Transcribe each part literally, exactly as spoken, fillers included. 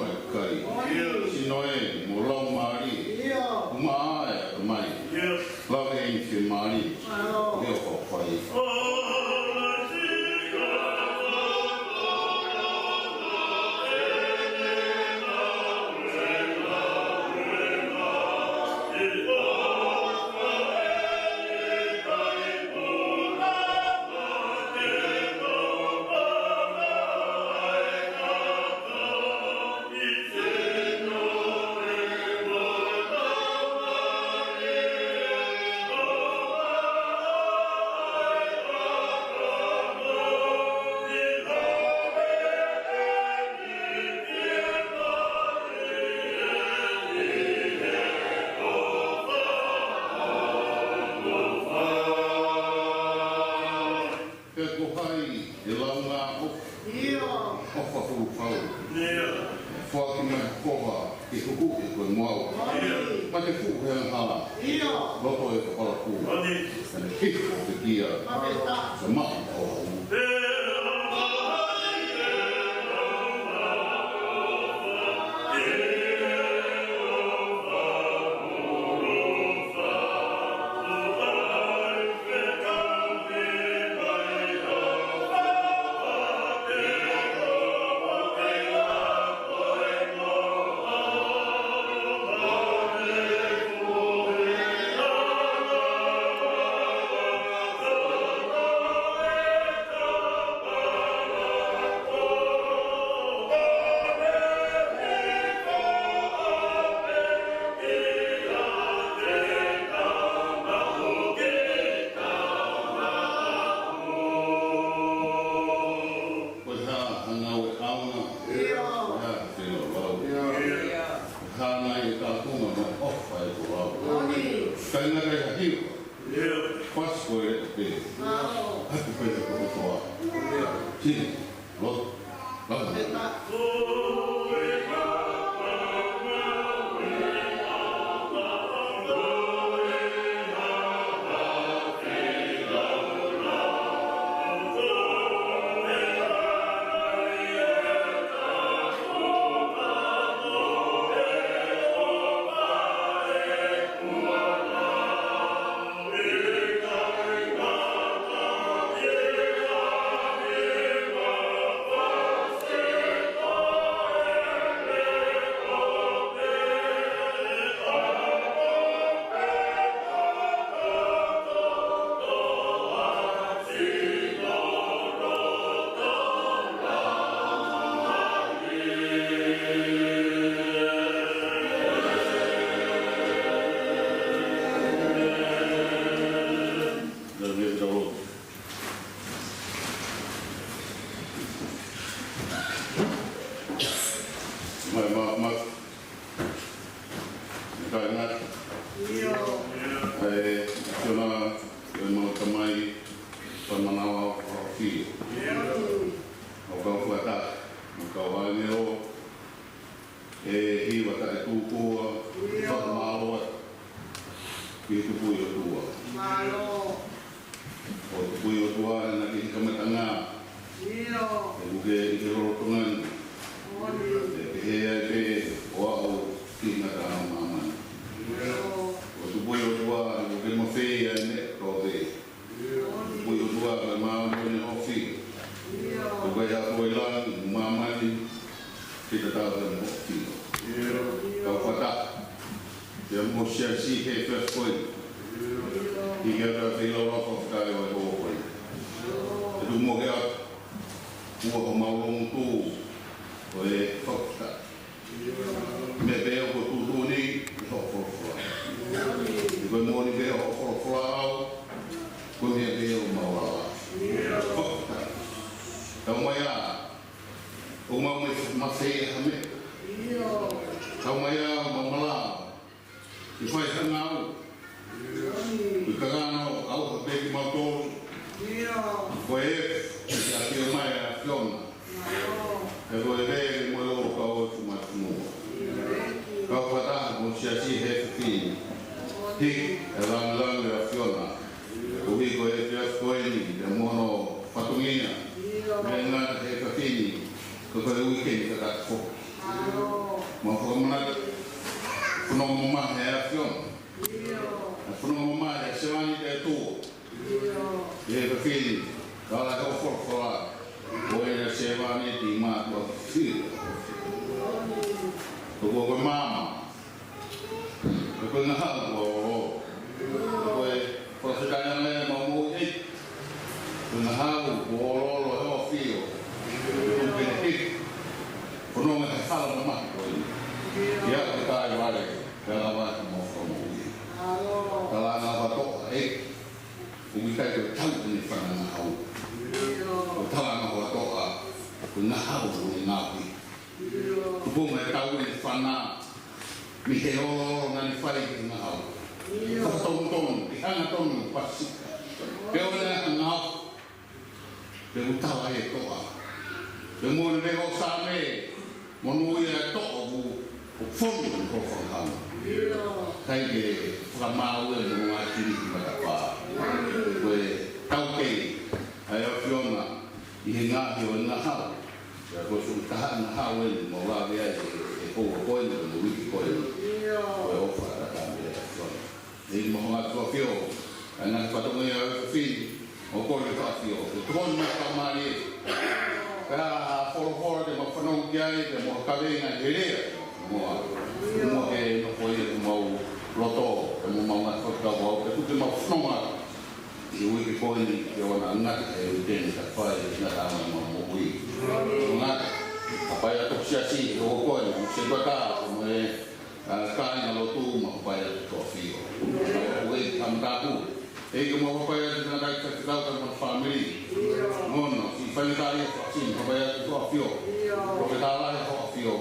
Kai. Sino ē, mo lau mālie. Uma ā e ʻatamai. Lave ʻeni fiemālie. Leo ko fai. Pea ko hai ʻe launga ʻofa, ʻofa fulufau. Foaki mai koha ke huhuʻi koe mo au. Mate fuʻu he angahala. Loto e kapalapū. Kane hifo ke kia. Sa maʻu ʻo au. Ko e hā ha ngāue ʻaonga? Ko e hā ha feilaulau? Ko e hā nai e kātoanga mo e ʻofa ʻe ko lau? Kai ngata ia hiva. Pasi ko e pē. Hatu pē te kotoa. Sini. Lotu. Lama. Mai, ma, ma. Ka ngata. ʻE, siona, ʻe mau tamai, pa manava, pa fio. ʻO kau fakataha, ʻo kau ane o, ʻe hiva taʻetūkua, fakamālō atu ki he Tupuʻi ʻOtua. ʻO Tupuʻi ʻOtua, naʻe ʻikai ke kamata ngā. ʻE uke ʻi he lolotonga ni. ʻE pehē ai pē ʻo aʻu ki he ngataʻanga ʻo māmani. ʻO Tupuʻi ʻOtua, ʻe uke mafei ai ne tō vē. Tupuʻi ʻOtua, ka māmani ʻo ne ofi. ʻOku ʻi ai ʻa e langi, māmani, ke tatau pē mo ofi. Kau fakataha. Pea mo siasi he efiafi ko eni. ʻI he ʻata feilaulau fakafetaʻi ʻo e houa ko eni. ʻE tuku mo ke ʻata. Ua homau loungutu ʻo e fakafetaʻi. Meʻa pē ʻoku tuʻutuʻuni ʻi hoʻo folofola. ʻI ko e moʻoni pē hoʻo folofola au, ko e meʻa pē ʻoku mau ala. Fakafetaʻi. Tau mai ā, ʻoku mau mafeia ha meʻa. Tau mai ā, mau malava. ʻI fai hangau. Ko e kakano, au ha peki mautolu. Ko e, ʻi a pio mai a fiona. ʻE ko e vele mo e olo kau o tumatumua. Kau fakataha mo siasi he fefine. Hiki, ʻe langilangi a fiona. Ko hiko e fiafi ko eni, ʻe mono fatongia. Me ngata he fefine, ko ko e uike ni ka ka foki. Mau fakamanatu e fononga mamahi ʻa e ʻAfiona. E fononga mamahi ʻa e sevāniti ʻa e ʻOtua. ʻI he efiafi ni, tala ʻe he folofola, ko e sevāniti mātuʻa fiu. Ko e maama, ko e ngahau kuo ʻololo. Ko e fakafetaʻi ange ʻemau moʻui. Ko e ngahau kuo ʻololo ʻe he ʻAfio. Ko e pene hiki. Fononga he hala mamahi ko eni. ʻIo, ko e taʻe vale, ko e lava ʻemau fakamoʻui. Tala ange ʻe he ʻOtua ē, ʻoku ʻikai ko e tau ʻene fana ngahau. Ko e tala ange ʻe he ʻOtua, ko e ngahau ʻo e ngāue. Tupunga e tau ʻene fana, mei he ʻololo naʻa ne fai ki he ngahau. Fakatonutonu, ke hangatonu, pasifika. Ke ʻoua naʻa ngahau. Ke u tala ʻe he ʻOtua. Ke mo ne ʻo Saame, monūʻia ʻa e ʻOtua ʻoku, ʻoku fonu ʻi hoʻo fakahaua. Kae ke fakamaau e mo ngā kiri ki matapā. Ko e taukei ʻa e ʻAfiona ʻi he ngaahi ʻo e ngahau. Pea ko e fuʻu taha ngahau eni, mau lave ai ʻi he, he houa ko eni, mo e uike ko eni. Ko e ʻofa ʻa e ʻAfiona. ʻEiki mo e ʻAfiona, ʻa e ngaahi fatongia ʻo e efiafi ni, ʻoku kole ʻe he ʻAfio, ke tokoni mai ka mali. Pea folofola te mau fanongo ki ai, te mau kaveinga he lea. Mo, mo ke nofo ia ʻi homau loto, ʻi homau ngaahi fakakaukau, ke tuku ke mau fononga ʻi he uike ko eni, ke ʻoua naʻa ngata he uike ni, ka fai, ngata ʻa homau moʻui. Ngata, ka fai atu siasi, ʻo ko eni, se bata, mo e ʻa e kāinga lotu mo e ʻAfio ʻa e ʻAfio. ʻOku ʻi ai ha mataku. ʻEiki mo e ʻAfio ʻa e tangataʻeiki faifekau mo e fāmili. Mono, siʻi faingataʻaʻia fakaʻosi mo e ʻAfio ʻa e ʻAfio. Ko e tala ʻe he ʻAfio.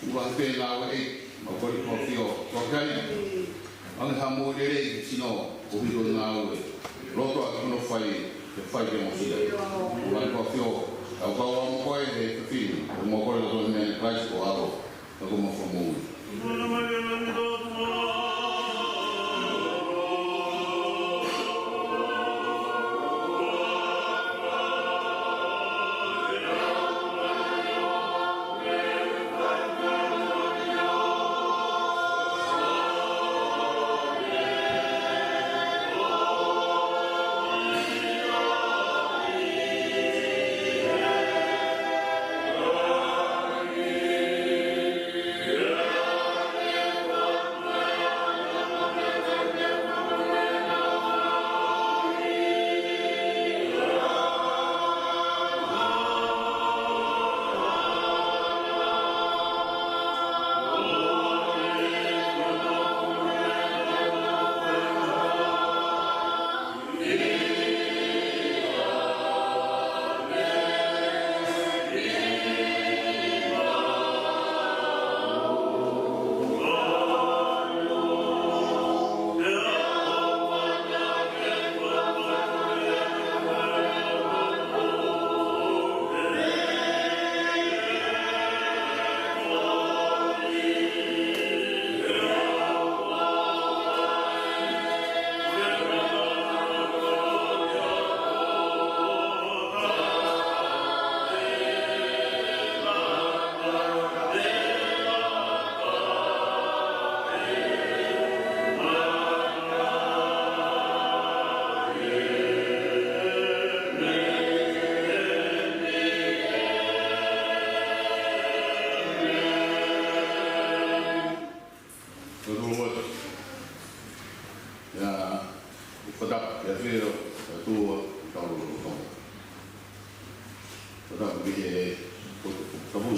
ʻOku lahi pē ngāue ʻEiki mo e ʻAfio. Ko e kai. ʻAnge ha moʻui lelei ki he sino. Ko e hiko ngāue. Loto ʻa hono fai. Ke fai ke mo sila. ʻOku lahi ʻa e ʻAfio. Au kau au mo koe he fefine. Ko mo koe loto ne Christ ko aro. Ka ko mo fakamoʻui. Ko e tolu atu. ʻIa, ʻoku fakatapu ki he ʻAfio, ʻa e ʻOtua, ʻoku tau lolotonga. Fakatapu ki he potu, potu tapu.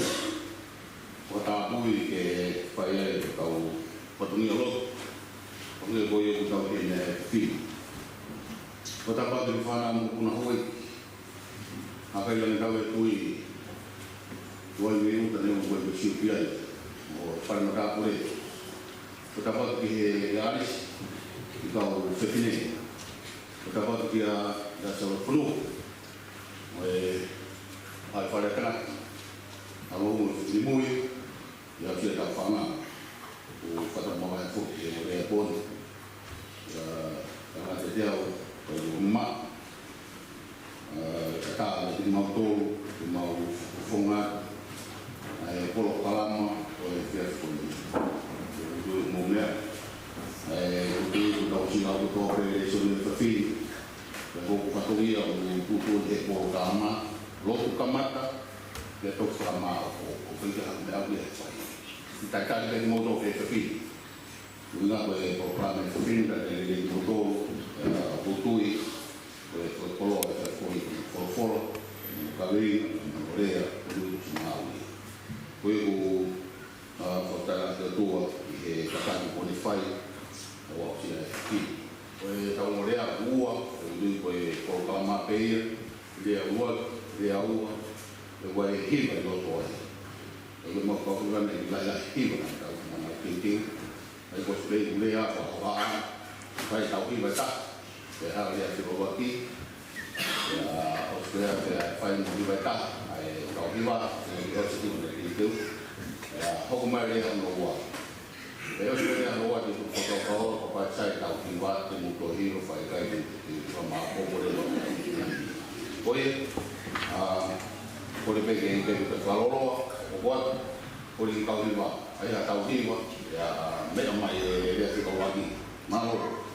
Fakatapui ke fai ai ʻetau fatongia lotu. Fatongia ko ia ʻoku tau kei ne fili. Fakatapu ki he fānau mokopuna houʻeiki. ʻA e kakai ʻa e tau e tui, tuai mei ʻuta ne ʻo ko e Siu Piai, ʻo fale matāpule. Ko e tapu atu ki he ʻalisi, ki he kau fefine. Ko e tapu atu kia, kia Salo Funu. ʻO e, ʻa e fale tangata. ʻA mo mo fefine mui. ʻIa, ʻa e fia tau fanga, ʻo fakatapu mai foki ʻe he poni. ʻIa, tangata te au, ko e mama. ʻIa, ka tā, ʻa e mau tō, ʻa e mau fonga, ʻa e polokalama ʻo e efiafi ko eni. Ko e ʻuhinga ia, ʻa e ʻuhinga ʻoku tau sila ʻo tō pē e lēsoni ʻo e efiafi ni. Pea ko hoku fatongia ʻoku ou putu he polokalama, lotu kamata, pea toki fakamāʻopoʻopo, ʻo fai ha meʻa ʻoku ʻi ai e fai. ʻI he talitali pē kimoutolu he efiafi ni. ʻUhinga ko e polokalama ʻo e efiafi ni, ka te lele kimoutolu, ʻa e putu ʻi, ko e, ko e koloa ʻo e efiafi ni, folofola, kaveinga, mo e lea, ko e ʻuhinga ʻoku ou maʻu. Ko e ʻuhinga, ʻa, ko e talitali atu ʻi he tataki kuo ne fai, ʻo aʻusia e efiafi ni. Ko e tau ongo lea ʻe ua, ko e ʻuhinga ko e polokalama pē ia, lea ua, lea ua, ʻe ua e hiva ʻi loto ai. ʻE ʻikai ke mau kau ʻi lana ʻi lahi lahi hiva naʻa tau, naʻa mau teuteu. ʻA ia ko e spei ʻoku lea ʻa e hohaʻa, fai tau hiva ʻe taha, pea ʻalu lea ki ʻolunga ki, pea ʻosi pea, pea fai mo hiva ʻe taha, ʻa e tau hiva, ʻe ʻosi hiva naʻe teuteu, pea hoko mai lea hono ua. Pea ʻosi pea lea hono ua te u fakakaukau, kapau ʻe sai tau hiva, te mou toe hiva, fai kai te, te, te, ma, ko, ko, le, ko ia, ʻa, ko le peke, peke, peke, fakaloloa, ʻo koa, ko le kau hiva, ʻa ia tau hiva, ia, meʻa mai e, e, lea ki ʻolunga ki. Mālō.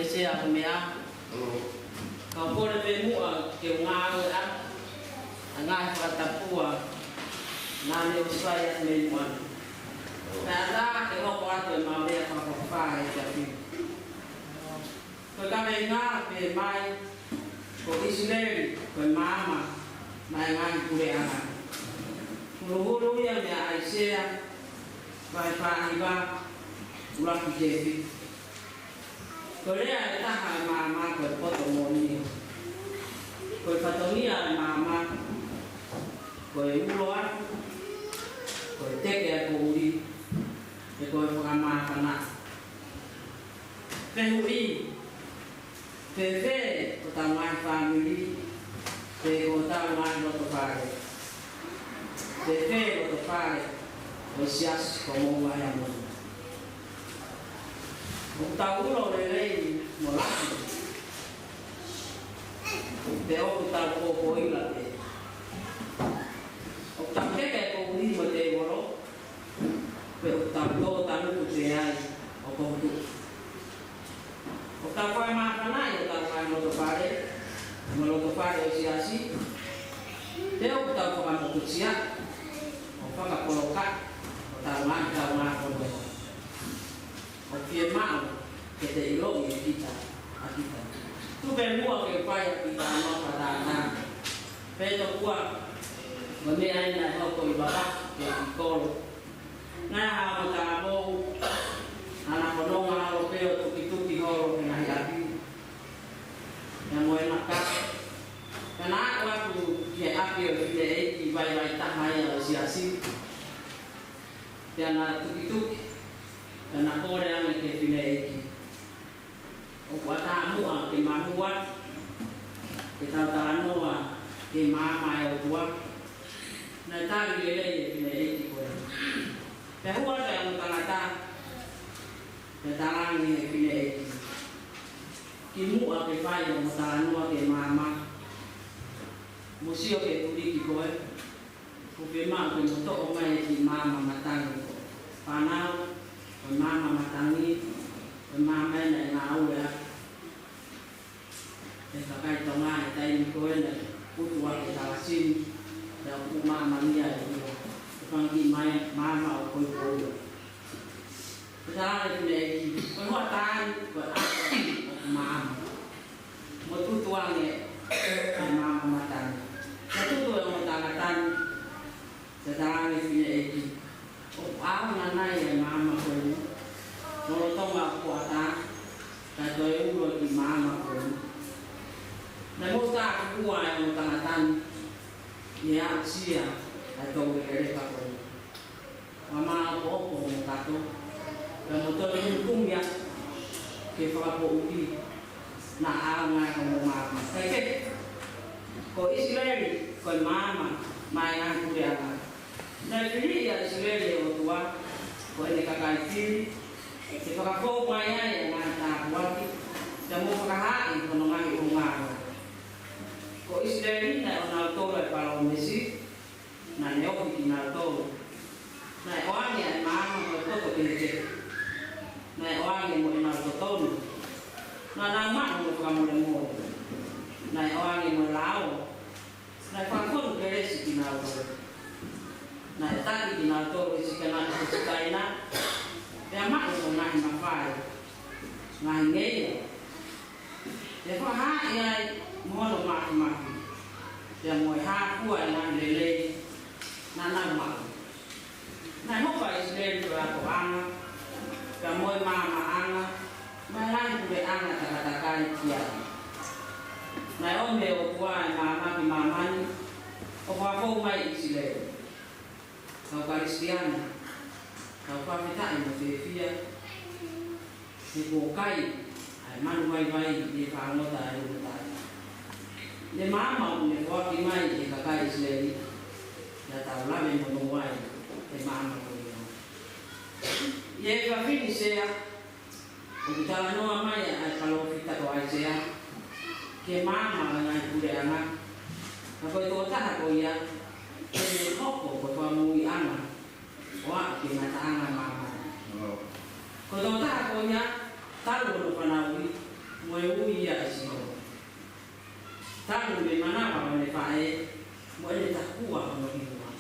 Sea ko e meʻa. Ka u kole pē muʻa ke u ngāueʻaki ʻa e ngaahi fakatapua naʻa ne ʻosi fai atu mei muʻa. Pea ʻatā ke hoko atu ʻemau lea fakafokifā he efiafi ni. Ko e kaveinga pē mai, ko ʻIsileli ko e maama maʻa e ngaahi puleʻanga. Huluhulu ia meia ʻAisea, vahe fā hiva, ʻuluaki ki he fitu. Ko e lea ʻe taha ʻo e maama ko e poto moʻoni. Ko e fatongia ʻo e maama, ko e ulo atu, ko e teke ʻa e poʻuli, pea ko e fakamāfana. Fehuʻi, fēfē hotau ngaahi fāmili, pe ko hotau ngaahi lotofale? Fēfē lotofale ʻo e siasi ko homou ngaahi ʻamanaki? ʻOku tau ulo lelei mo lahi, pe ʻoku tau popoila pē? ʻOku tau teke e poʻuli mo e teivolo, pe ʻoku tau tō tanuku pē ai ʻo kohutu? ʻOku tau fakamāfanaʻi hotau ngaahi lotofale mo e lotofale ʻo e siasi, pe ʻoku tau fakamokosia ʻo fakapolokaʻi hotau ngaahi kaungāfononga? ʻOku fiemaʻu ke te ʻiloʻi ʻe kita ʻa kita. Tuku pē muʻa ke u fai ʻa e kiʻi talanoa fakatātā. Pea tokua, ko e meʻa ʻeni naʻe hoko ʻi Vavaku ki he kiʻi kolo. Naʻe ʻi ai haʻa mataʻamou, naʻá na fononga holo pē ʻo tukituki holo he ngaahi ʻapi, pea mo e maka. Pea na aʻu atu ki he ʻapi ʻo e fineʻeiki vaivai taha ia ʻo e siasi. Pea na tukituki, pea na kole ange ki he fineʻeiki: ʻOku ʻatā muʻa ke ma hū atu ke tau talanoa ki he maama ʻa e ʻOtua? Naʻe tali lelei ʻe he fineʻeiki ko ē. Pea hū atu e ongo tangata, pea talaange ʻe he fineʻeiki: Kimuʻa ke fai hoʻomo talanoa ki he maama, mo sio ki he tuliki ko ē, ʻoku fiemaʻu ke mo toʻo mai e kiʻi maama matangi ko ē. Fānau, ko e maama matangi, ko e maama ʻeni naʻe ngāue ʻaki ʻe he kakai Tonga he taimi ko ē naʻe putu ʻaki e talasini, pea ʻoku maama ia ʻe ia. ʻE fanga kiʻi maama ʻoku koipoia. Pea talaange ʻe he fineʻeiki: Ko e hoʻatā eni, ko e ʻaho ʻoku maama. Mo tutu ange ʻa e maama matangi. Pea tutu e ongo tangata ni, pea talaange ʻe he fineʻeiki: ʻOku ʻaonga nai ʻa e maama ko eni, lolotonga ʻoku ʻatā, kae toe ulo e kiʻi maama ko eni? Naʻe moʻutāfuʻua e ongo tangata ni ʻi he aʻusia ʻa e toulekeleka ko eni. Pea māʻopoʻopo hono kato, pea mo toe kumikumi atu ki he fakapoʻuli naʻa ʻaonga ai hono maama. Kae kehe, ko ʻIsileli ko e maama maʻa e ngaahi puleʻanga. Naʻe fili ʻa ʻIsileli ʻe he ʻOtua ko ʻene kakai fili, ke fakafou mai ai ʻa e ngaahi tāpuaki, pea mo fakahaaʻi hono ngaahi ʻulungaanga. Ko ʻIsileli naʻe ʻonautolu ʻa e palōmesi, naʻa ne ofi kinautolu. Naʻe ʻoange ʻa e maama mo e poto kehekehe. Naʻe ʻoange mo ʻenau totonu. Naʻa nau maʻu mo e fakamolemole. Naʻe ʻoange mo e lao. Naʻe fakafonu kelesi kinautolu. Naʻe taki kinautolu ʻe he Sikaina, ʻe he Sikaina, pea maʻu mo e ngaahi mafai, ngaahi ngeia, ʻe fakahaaʻi ai mo hono māfimafi, pea mo e hā fua e ngaahi lelei naʻa nau maʻu. Naʻe hoko ʻa ʻIsileli ko e ʻatoʻanga, pea mo e maamaʻanga, mo e ngaahi puleʻanga takatakai ki ai. Naʻe ʻomi ʻe he ʻOtua e maama ki māmani, ʻo fakafou mai ʻIsileli. Kau Kalisitiane, tau fakafetaʻi mo fiefia, he kuo kai ʻa e manu vaivai ʻi he fāngota ʻa e ʻū matai. ʻI he maama ʻoku ne foaki mai ki he kakai ʻIsileli, pea tau lave monū ai he maama ko ia. ʻI he efiafi ni Sea, ʻoku talanoa mai ʻa e palōfita ko ʻAisea ki he maama ʻo e ngaahi puleʻanga. Ka ko e tokotaha ko ia, te ne hoko ko e fakamoʻuiʻanga ʻo aʻu ki he ngataʻanga ʻo māmani. Ko e tokotaha ko ia, talu hono fanauʻi, Mo e ui ia ʻe Sihova. Tangi mei manava ʻo ʻene faʻē, mo ʻene takua hono hingoa.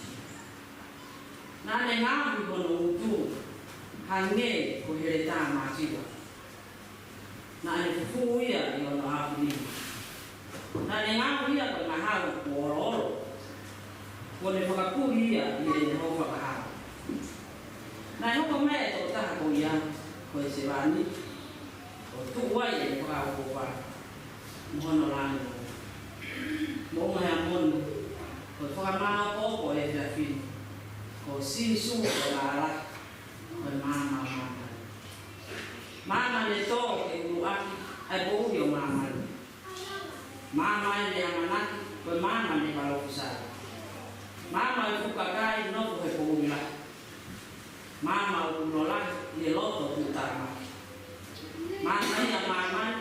Naʻa ne ngaohi hono ngutu hangē ko e heletā mātiva. Naʻa ne fufū ia ʻi hono ʻaofinima. Naʻa ne ngaohi ia ko e ngahau kuo oloolo. Kuo ne fakapuhi ia ʻi heʻene houfakahaʻa. Naʻe hoko mai e tokotaha ko ia ko e sevāniti, ʻo tuʻu ai ʻene fakaʻofoʻofa mo hono langilangi. Moʻunga Heamoni, ko e fakamāʻopoʻopo ʻo e efiafi ni, ko Sīsū ko e laʻalahi, ko e maama ʻo māmani. Maama ne tō ke ʻuluaki ʻa e poʻuli ʻo māmani. Maama ʻene ʻamanaki, ko e maama ne palōfisai. Maama ʻo e fuʻu kakai nofo he poʻuli lahi. Maama ʻoku ulo lahi ʻi he loto tuʻutāmaki. Maama ia ʻa māmani,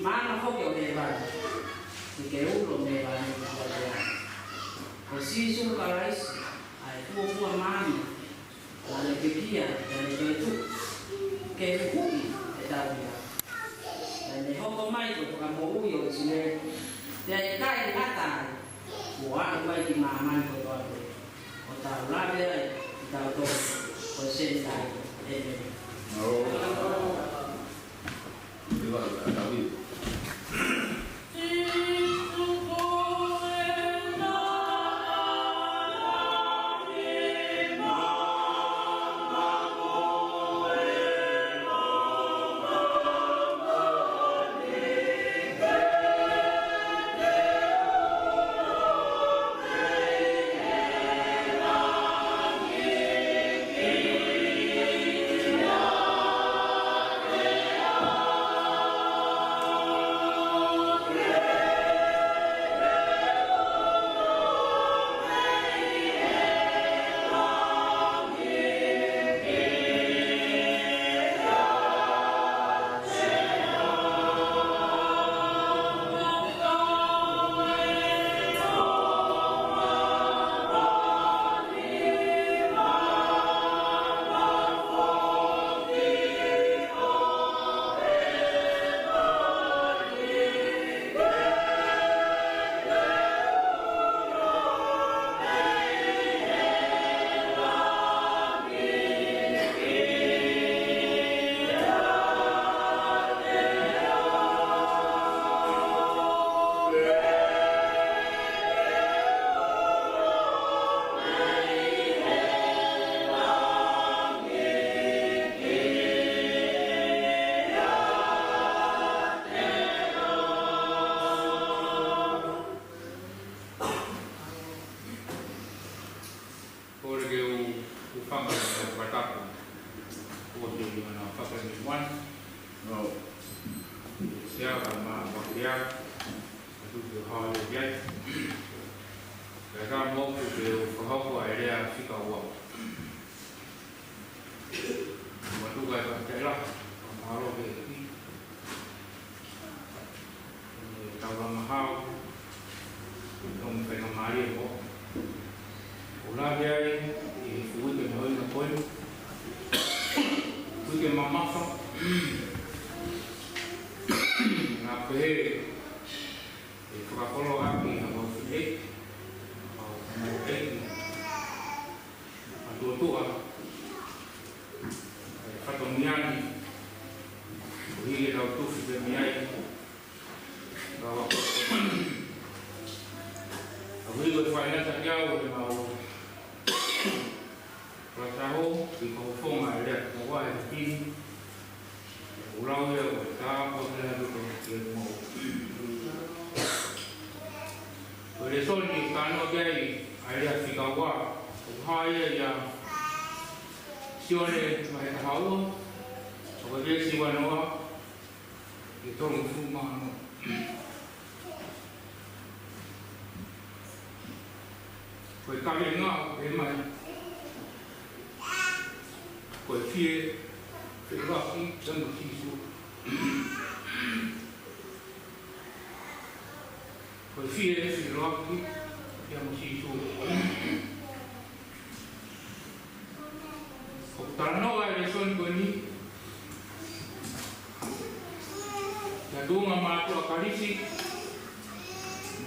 maama foki ʻo hēvani. Ke ke ulo mei he vanu ʻo e ʻOtua. Ko Sīsū Kalaisi, ʻa e fuofua maama, naʻa ne pekia, naʻa ne toetuʻu ke huhuʻi ʻetau ʻikai. Naʻa ne hoko mai ko e Fakamoʻui ʻo ʻIsileli, pea ʻikai ngata ai, kuo aʻu mai ki māmani kotoa pē, ʻo tau lave ai kitautolu ko e Senitaile. ʻĒmeni. Kole ke u, u fanga ʻo fakatapu. ʻO te i ana faka ni muan. No. Sia ka ma ma kia. Atu ke hale ia. Ka ka mo ku ke u fakahoko ʻa e lea fika ua. Matuka e fakatela. Mahalo ke ki. Tau langa hau, tau me fai ka mali e mo. ʻO lave ai ʻi he fuʻu uike mahuʻinga ko eni. Uike mamafa. Naʻa pehē ʻe fakakoloa ʻaki ʻa e mau fineʻeiki, ʻa e mau ʻeiki. Matuʻotuʻa, ʻe fatongia ni, ʻo hili ʻetau tufi pē mei ai. Ka ua ko. ʻA ui ko e fainata ki au ʻe mau. Kua taho, ki ko fonga e lea, ko wa e pini. ʻOku lau ia ʻo tāpuaki atu ki he moʻui. Ko e lēsoni ʻoku talanoa ki ai ʻa e lea fika ua, ʻoku hā ia ʻia Sione vahe taha ua, ʻo ko e veesi ua noa ki he tolungofulu mā ono. Ko e kavenga ʻoku pehē mai, ko e fie feʻiloaki pea mo Sīsū. Ko e fie feʻiloaki pea mo Sīsū. ʻOku talanoa e lēsoni ko eni ki he tuʻunga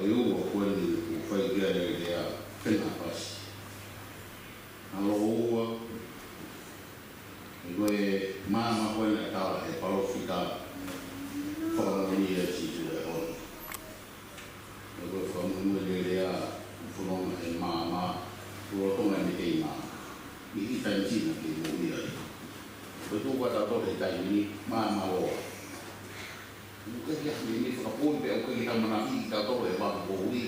ʻe ua ko eni ʻoku fai ki ai e lea Fenāpasi. ʻA Lōua, ʻi he maama ko eni ʻa e tala ʻa e palōfita fakamoʻoni ʻa Sīsū ʻi he ʻaho ni. ʻA ia ko e fakamoʻoni e lea ʻoku fononga he maama, ʻoku lolotonga ʻene kei maama. ʻI he taimi naʻe kei moʻui ai. Ko e tuʻu ʻa tautolu he taimi ni, maama loa. ʻOku ʻikai ke ʻi ai ha meʻa fakapoʻuli pea ʻoku ʻikai ke ʻamanaki tautolu ʻe ʻi ai ha poʻuli,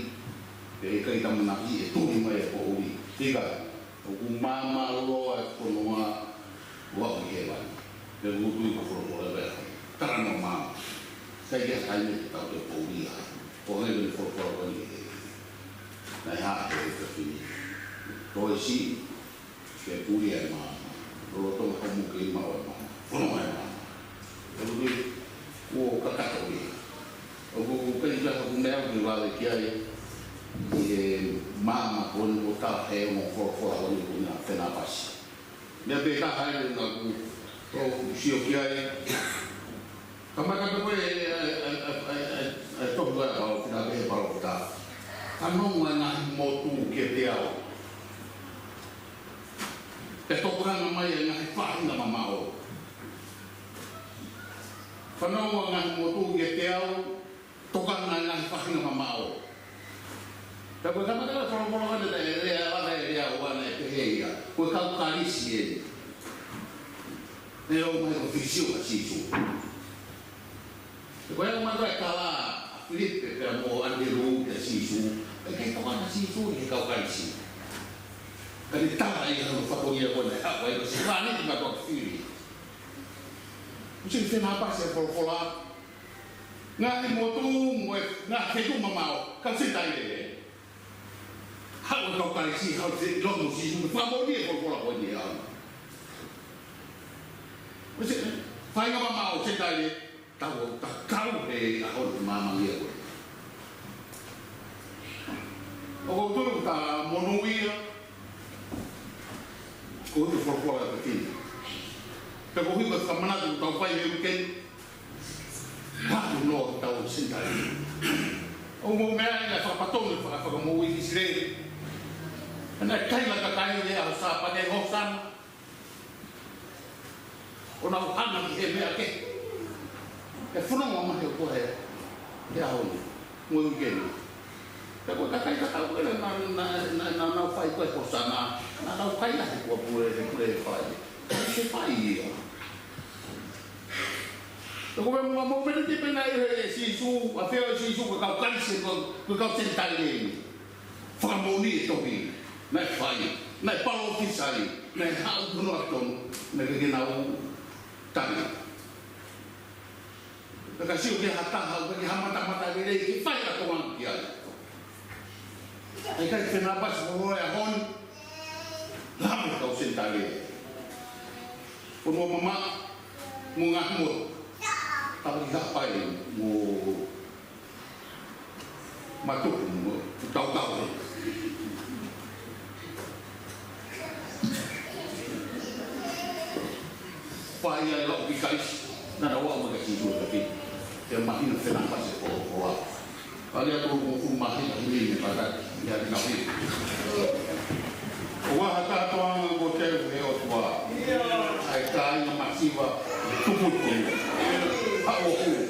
pea ʻikai ke ʻamanaki ʻe tuli mai e poʻuli. Tika, ʻoku maama loa e fononga ʻo aʻu ki hēvani. Pea ʻoku tui ko e folofola ko ē. Talanoa maama. ʻIkai ke ʻi ai ha taimi te tau toe poʻuli ai. Ko e ngaahi folofola ko eni. Naʻe hā he fefine. Toe siʻi. Ke puli ai e maama. Lolotonga hoʻomo kei maʻu e maama. Fononga e maama. ʻOku tui, kuo kakato ia. ʻOku ʻikai ke ʻi ai ha meʻa ʻoku vave ki ai. ʻI he maama ko eni ʻoku tala he ongo folofola ko eni ʻoku ʻi ai e Fenāpasi. Meʻa pē taha eni naʻa ku, ʻoku sio ki ai. Kamata pē ko e, e, e tohi ʻa e palōfita, pehē ʻe he palōfita. Fanongo e ngaahi motu kiate au. Pea tokanga mai e ngaahi faʻahinga mamaʻo. Fanongo e ngaahi motu kiate au, tokanga e ngaahi faʻahinga mamaʻo. Pea ko e kamata ʻa e folofola ko eni, e lea, e lea ʻa e lea ʻoku ne pehē ia. Ko e kau Kalisi eni. ʻE ō mai ko e fili ʻa Sīsū. Ko e ō mai ko e tala ʻa Filipe pea mo ʻAnitelū kia Sīsū. ʻIkai tokanga ʻa Sīsū ki he kau Kalisi. Ka ne tala ia hono fatongia ko ē naʻe haʻu ai ko e sivani ki mātuʻaki fili. ʻOsi Fenāpasi e folofola. Ngaahi motu mo e ngaahi feituʻu mamaʻo, kau Senitaile. Haʻu e kau Kalisi, haʻu e feʻiloaki mo Sīsū, fakamoʻoni e folofola ko eni ʻe au. ʻOsi, faʻahinga mamaʻo Senitaile, tau ō, tau kau he ʻaho ni, maama ia ko ē. ʻOku ou tui ʻoku ta monūʻia, koeʻuhi ko e folofola ʻa e fefine. Pea koeʻuhi ko e fakamanatu ʻoku tau fai he uike ni, Patu no tau Senitaile. ʻOku mou meaʻi e fakapatonu e faka-, fakamoʻui ʻi ʻIsileli. Naʻe kaila e kakai he ʻaho Sāpate, Hōsana. ʻO nau hanga ki he meʻa kehe. ʻE fononga mai he ʻoku he, he ʻaho ni. Mo e uike ni. Pea ko e kakai tatau pē naʻa, naʻa, naʻa, naʻa nau fai ko e Hōsana. Naʻa nau kaila he kuo pule, he pule fai. Ke fai ia. Ko e meʻa mo, mo pene te pena e, e Sīsū, ʻa e fea ʻo Sīsū ko e kau Kalisi, ko, ko e kau Senitaile ni. Fakamoʻoni e tohi, naʻe fai, naʻe palōfisai, naʻe haʻu tonu ʻa tonu, naʻe ke nau tali. Pea ka sio ki ha taha, ʻoku ʻikai ha matamata lelei ke fai ʻa e tokanga ki ai. ʻIkai ke Fenāpasi ko e ʻaho ni, lama kau Senitaile. Ko e mamaʻo, mo e ngaahi motu. Tau ki Haʻapai, mo Matuku, mo Tautau. Fai ai lau ki Kalisi, naʻa nau ō mai kia Sīsū ʻo taki. Pea mahino Fenāpasi e folofola. Pea lea tolungofulu mā hiva hili ne pata ia ki Kalisi. ʻOku ʻi ai ha kātoanga kuo teu he ʻOtua. ʻA e kāinga masiva, tupu tupu. Haʻu ʻo hū.